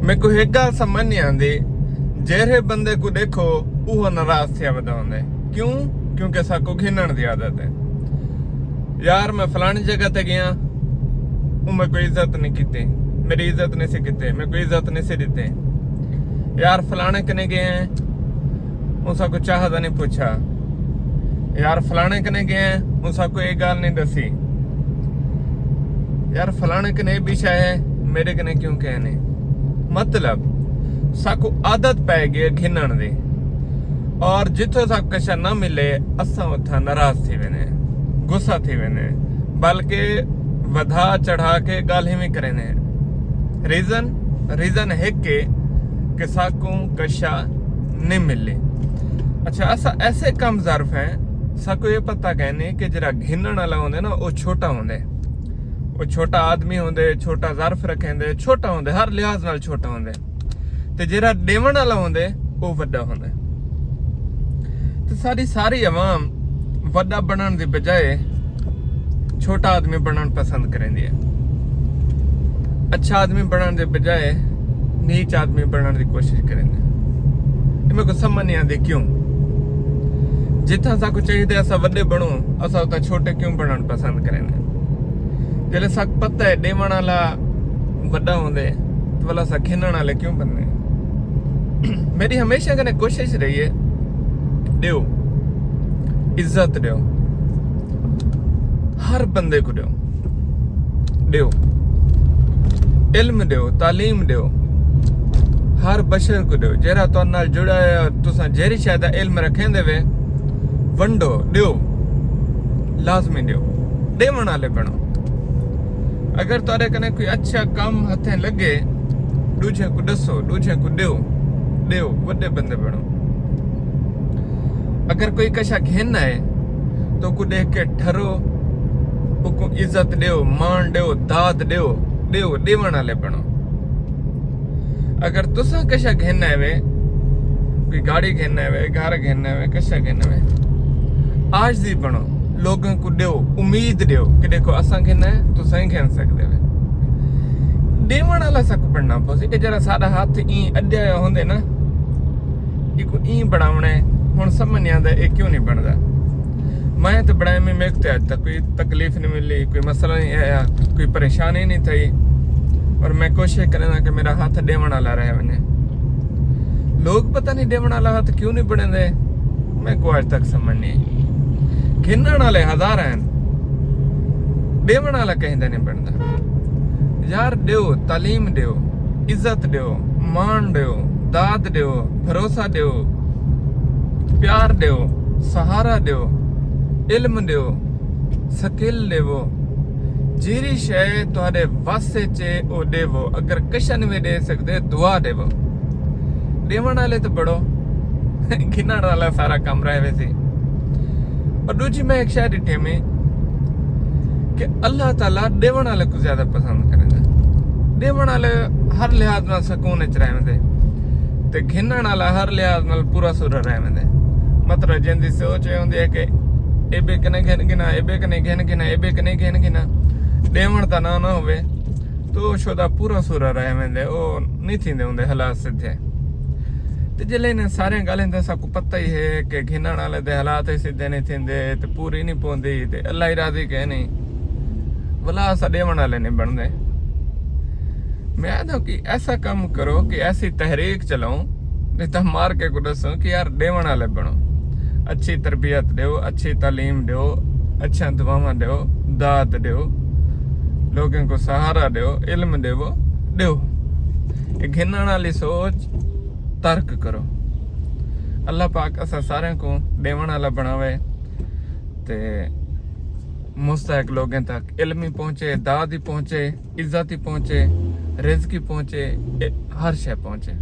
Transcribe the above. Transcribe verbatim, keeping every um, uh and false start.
میکوں ہک ڳالھ سمجھ نی آندی، جیرھے بندے کوں ݙیکھو اوہو ناراض تھیا ودا ہوندے۔ کیوں؟ کیونکہ ساکوں گھنݨ دی عادت ہے۔ یار میں فلاݨی جگہ تے ڳیا، اوں میکوں عزت نی کیتی، میݙی عزت نی سی کیتی، میکوں عزت نی سی ݙتی۔ یار فلاݨے کنے ڳئے ہیں، اوں ساکوں چاہ دا نی پچھا۔ یار فلاݨے کنے ڳئے ہیں، اوں ساکوں اے ڳالھ نی ݙسی۔ یار فلاݨے کنے اے بھی شے ہے، میݙے کنے کیوں کہیں نی؟ مطلب ساکوں عادت پئے ڳئی ہے گھنݨ دی، اور جتھوں ساکوں کشا نہ ملے اساں اتھاں ناراض تھی ویندے ہیں، غصہ تھی ویندے ہیں، بلکہ ودھا چڑھا کے ڳالھیں وی کریندے ہیں۔ ریزن ریزن ہک ہے کہ ساکوں کشا نی ملی۔ اچھا، اساں ایسے کم ظرف ہیں، ساکوں اے پتہ کائنی کہ جیڑھا گھنݨ والا ہوندے نا، او چھوٹا ہوندے۔ او چھوٹا آدمی ہوندے، چھوٹا ظرف رکھیندے، چھوٹا ہوندے، ہر لحاظ نال چھوٹا ہوندے۔ تے جیڑھا ݙیوݨ والا ہوندے، او وݙا ہوندے۔ تے ساݙی ساری عوام وݙا بݨݨ دی بجائے چھوٹا آدمی بݨݨ پسند کریندی ہے۔ اچھا آدمی بݨݨ دے بجائے نیچ آدمی بݨݨ دی کوشش کریندے۔ اے میکوں سمجھ نی آندی کیوں؟ جتھاں ساکوں چاہیدے اساں وݙے بݨوں، اساں اتھاں چھوٹے کیوں بݨݨ پسند کریندے؟ جیلے ساکوں پتہ ہے ݙیوݨ والا وݙا ہوندے، تے ولا اساں گھنݨ والے کیوں بݨدے؟ میݙی ہمیشہ کنے کوشش رہی ہے، ݙیو، عزت ݙیو، ہر بندے کوں ݙیو، ݙیو، علم ݙیو، تعلیم ݙیو، ہر بشر کوں ݙیو۔ جیڑھا تہاݙے نال جڑا ہے، تساں جیڑھی شے دا علم رکھیندے وے، ونڈو، ݙیو، لازمی ݙیو، ݙیوݨ والے بݨو۔ اگر تہاݙے کنے کوئی اچھا کم ہتھیں لڳے، ݙوجھے کوں ݙسو، ݙوجھے کوں ݙیو، ݙیو، وݙے بندے بݨو۔ اگر کوئی کشا گھن آئے، تو اوکوں ݙیکھ کے ٹھرو، اوکوں عزت ݙیو، مان ݙیو، داد ݙیو، ݙیو، ݙیوݨ والے بݨو۔ اگر تساں کشا گھن آئے وے، کوئی گاڑی گھن آئے وے، گھر گھن آئے وے، کشا گھن آئے وے، عاجزی بݨو، لوکاں کوں ݙیو، امید ݙیو کہ ݙیکھو اساں گھن آئے، تساں ہی گھن سڳدے وے۔ ݙیوݨ والا ساکوں بݨݨا پوسی۔ اے جیڑھا ساݙا ہتھ ایں اݙیا ہویا ہوندے نا، ایکوں ایں بݨاوݨے، ہݨ سمجھ نی آندا اے کیوں نی بݨدا۔ میں تے بݨائے میں، میکوں تے اڄ تک کوئی تکلیف نی ملی، کوئی مسئلہ نی آیا، کوئی پریشانی نی تھئی، اور میں کوشش کریندا کہ میݙا ہتھ ݙیوݨ والا رہ ونڄے۔ لوک پتہ نی ݙیوݨ والا ہتھ کیوں نی بݨیندے، میکوں اڄ تک سمجھ نی آئی۔ گھنݨ والے ہزار ہن، ݙیوݨ والا کہیں دا نی بݨدا۔ یار ݙیو، تعلیم ݙیو، عزت ݙیو، مان ݙیو، داد ݙیو، بھروسہ ݙیو، پیار ݙیو، سہارا ݙیو، علم ݙیو، سکل ݙیوو۔ جیڑھی شے تہاݙے وس اچ اے او ݙیوو۔ اگر کشا نی وے ݙے سڳدے، دعا ݙیوو۔ ݙیوݨ والے تے بݨو، گھنݨ والا سارا کم رہ ویسی۔ اور ݙوجھی میں ہک شے ݙٹھی میں کہ اللہ تعالیٰ ݙیوݨ والے کوں زیادہ پسند کریندا۔ ݙیوݨ والے ہر لحاظ نال سکون اچ رہ ویندے، تے گھنݨ والا ہر لحاظ نال پورا سورا رہ ویندے۔ مطلب جیندی سوچ اے ہوندی ہے کہ اے ٻئے کنے گھن گھناں، اے ٻئے کنے گھن گھناں، اے ٻئے کنے گھن گھناں، ݙیوݨ دا ناں نہ ہووے، تو او شودا پورا سورا رہ ویندے، او نی تھیندے ہوندے حالات سدھے۔ تے جیلے انہاں ساریاں ڳالھیں دا ساکوں پتہ ہی ہے کہ گھنݨ والے دے حالات ہی سدھے نی تھیندے، تے پوری نی پوندی، تے اللہ ہی راضی کائنی، ولا اساں ݙیوݨ والے نی بݨدے۔ میں آہداں کہ ایسا کم کرو کہ ایسی تحریک چلاؤں، نی تاں مار کے کوں ݙسوں کہ یار ݙیوݨ والے بݨو، اچھی تربیت ݙیو، اچھی تعلیم ݙیو، اچھیاں دعاواں ݙیو، داد ݙیو، لوکیں کوں سہارا ݙیو، علم ݙیوو، ݙیو۔ اے گھنݨ والی سوچ ترک کرو۔ اللہ پاک اساں ساریاں کوں ݙیوݨ والا بݨاوے تے مستحق لوکیں تک علم ہی پہنچے، داد ہی پہنچے، عزت ہی پہنچے، رزق ہی پہنچے، اے ہر شے پہنچے۔